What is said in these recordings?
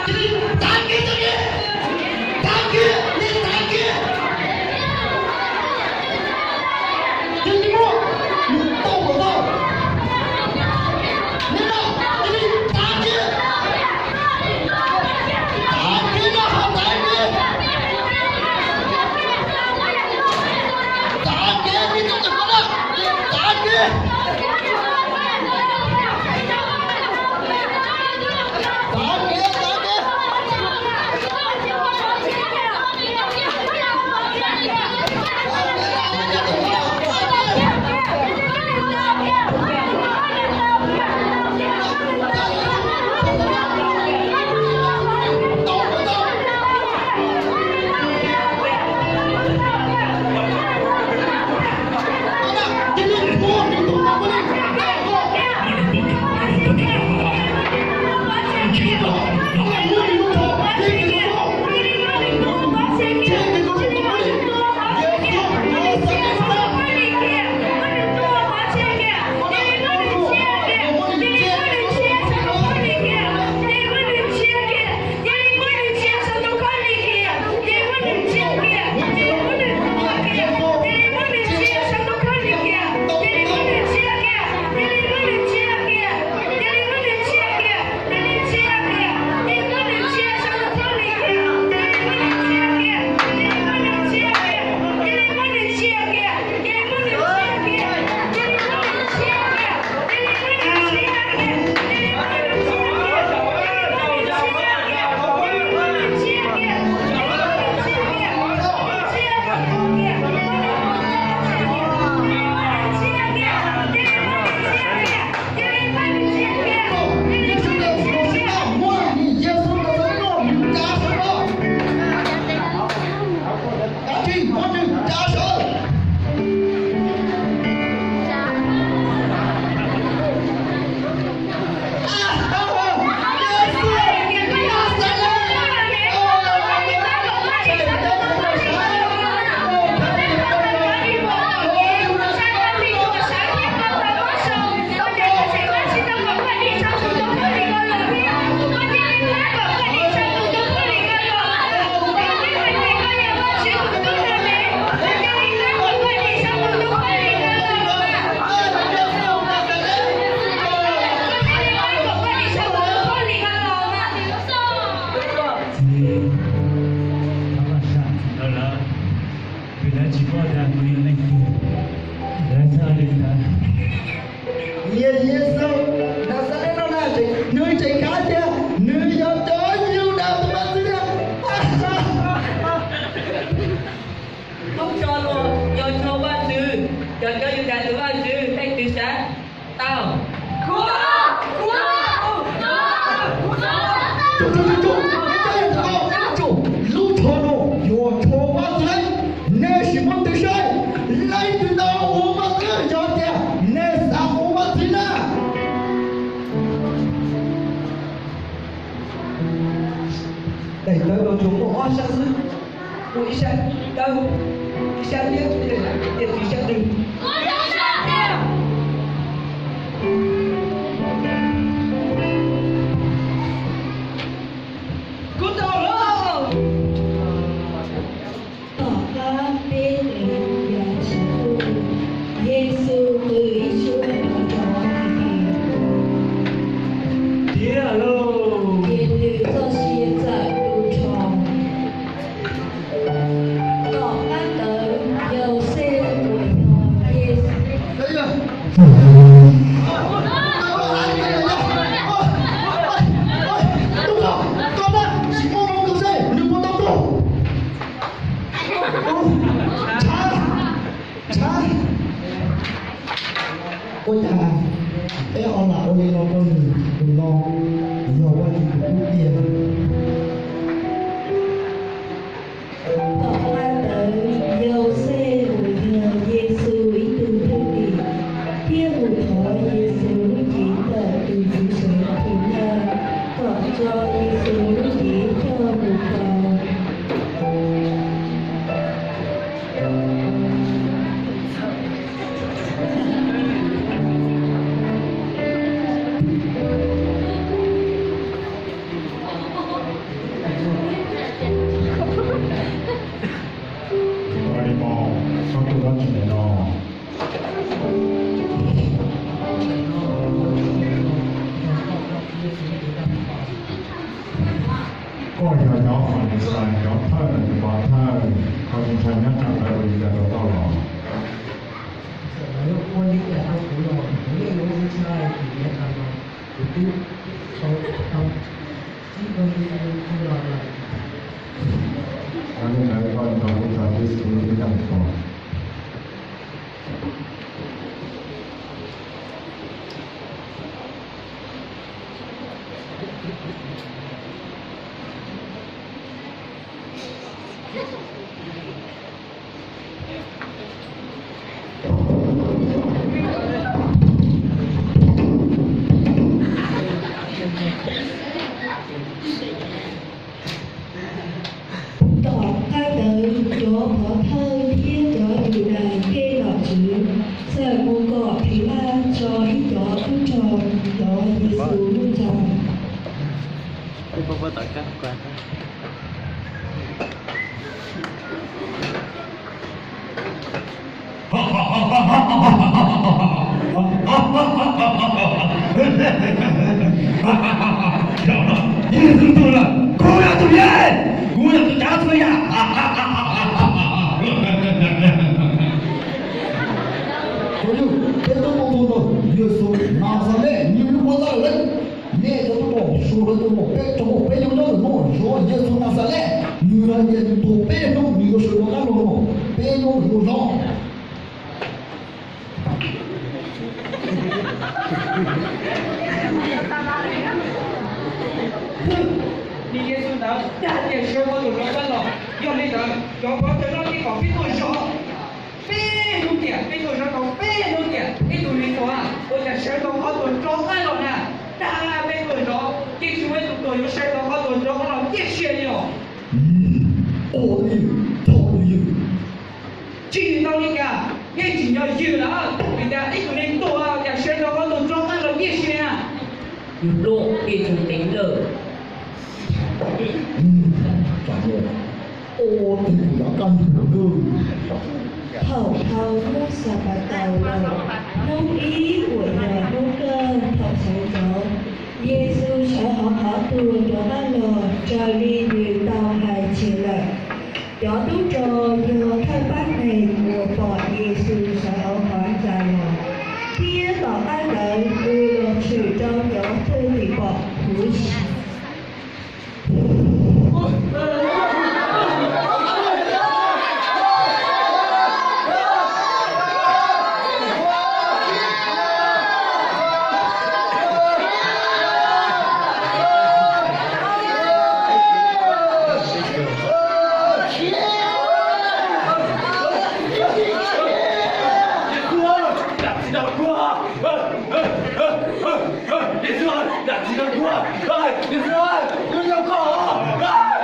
Cia li tav kev, tav kev, tav kev, nej tav kev. Cia li muab nws tau kom tau. Neb no, cia li tav kev. Tav kev no, ho tav kev. Tav kev, nej cov tawm ko na, tav kev. Txiv, thov kom sam ntawd lawm, vim lawv tsis paub tias kuv yog leej twg, lawv txhawj li ntawd. Yog Yexus Naxales no na, nws tseem hais tias nws yog cov Yudas tus vaj ntxwv na. Lub tsho no yog tsho Vajtswv, yog cov Yudas tus vaj ntxwv leej twg saib tau? Lub tsho no yog tsho Vajtswv, nej sim muab ntws saib, leej twg tau ua vaj ntxwv, yog tias nej xav ua vaj ntxwv na. Daim tawv los tsuas muaj ob sab xwb, muaj ib sab dawb, ib sab liab, tiam sis sab twg? Kuv tau los. Tom qab peb tes ya tsis tuaj, Yexus qw ib suab rau cov hais tias, tiag lauj, ces nws txoj sia txawm tu rho. Tom qab ntawd Yauxej uas yog Yexus Ua cas peb ho lam ua li no rau nws? Tus no yog Vajtswv tus tub tiag. Tom qab ntawd Yauxej uas yog Yexus ib tug thwj tim thiaj mus thov Yexus lub cev tawm tus Tswv sawv thum na, kom tso Yexus lub cev coj mus kaw. Koj tus dab tsi ntawm no? Koj yog cov Falixais, cov thawj ntawm tus pov thawj, koj tsis ntshai nyob tsam lawv ua li cas rau koj los? Yog li ntawd koj nrog kuv tso Yexus lub nceeg ko. Tom qab ntawd cov pov thawj thiab cov Yudais thiaj los txog, txawm mus kom Pilat tso ib cov tub rog cov Yexus lub nceeg. Yog no, Yexus tuag lawm, kuv yog tus yaj, kuv yog tus cav txhua yam. Cov yawg, peb twb mus ntawm Yexus Naxales, nws lub qhov ntxa lawm lauj. Nej cov tub rog, suav lawv tus no, peb cov, peb nyob nyob ntawm no zov Yexus Naxales, nws hais tias nws tuag peb hnub nws yuav sawv rov qab los no, peb nyob ntawm no zov. Nws Yexus ntawd dag tias sawv rov qab los, yog li ntawd cov pov thawj no thiaj kom peb tuaj zov. Peb hnub tiam, peb tuaj zov tau peb hnub tiam, ib tug li tuag ua cas sawv rov qab tuaj rov qab los na. Dag peb tuaj zov, yeej tsis muaj ib tug tuag yuav sawv rov qab tuaj rov qab los nyiaj sia li os. Ua li, thov tus yawg. Tsis tau li cas, yeej tsim nyog ywg lawm, vim tias ib tug neeg tuag cas sawv rov qab tuaj rov qab los nyiaj sia na. Yus lub ib tug teev lawm. Thaum dhau hnub Xanpataus lawm, hnub ib uas yog hnub kawg thaum sawv ntxov, Yexus sawv hauv qhov tuag rov qab los raws li nws tau hais tseg lawm. Cov tub rog yog thawj pab neeg uas pom Yexus sawv hauv qhov ntxa los, thiab tom qab ntawd nws los tshwm rau cov thwj tim pom huv si. Yexus, niam txiv nraug kuv, Yexus, niam txiv nraug kuv, Yexus, kuv nco koj,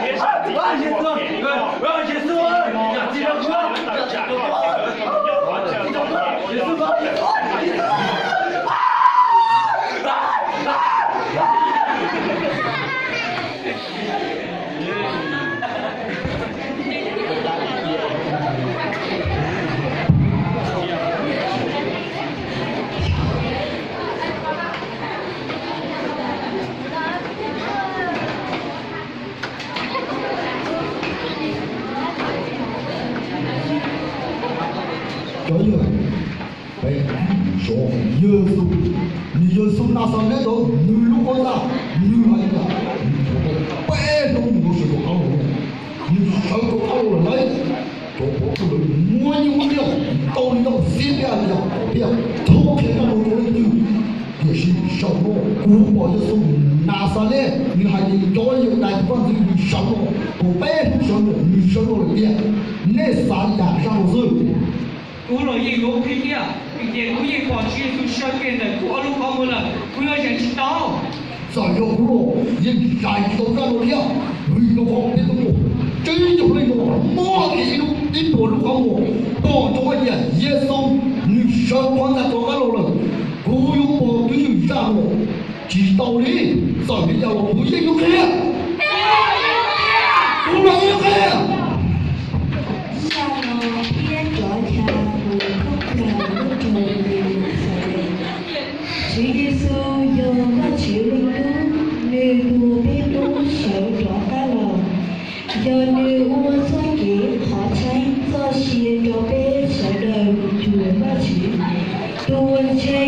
Yexus, Yexus, niam txiv nraug kuv, Yexus, Yexus. Cov yawg, peb zov Yexus, nws Yexus Naxales ntawd, nws lub qhov ntxa, nws hais tias nws tuag tau peb hnub nws yuav sawv rov qab los. Nws sawv rov qab los lawm lauj. Cov pov thawj lawv muab nyiaj muab txiaj tau li ntawd xiab tiag tiag tiag, txhob qhia rau cov leej twg. Tiam sis zaum no kuv pom Yexus Naxales, nws hais tias cov yawg dais tus vaj ntxwv nws sawv los, tau peb hnub sawv los nws sawv los lawm tiag. Nej xav li cas zaj no xwb? Kuv los yeej yuav qhia thiab, vim tias kuv yeej pom Tswv Yexus sawv kiag ntawm kuv ob lub qhov muag lawm, kuv yuav zais tsis tau. Txawm yog kuv los yeej zais tsis tau zaj no thiab, vim rau qhov peb tau pom tseeb yog leej no muab kiag ib lub, ib puas lub qhov muag pom rau hais tias Yexus nws sawv qhov ntxa rov qab los lawm. Kuv yuav pom twj ywm zaj no tsis tau li, txawm li cas los kuv yeej yuav qhia. Yexus yog Vajtswv Leej Tub, nws tua peb tub sawv rov qab los. Yog nws ua txoj kev qhov tseeb txoj sia rau peb sawv daws mus cuag Vajtswv. Tus uas ntse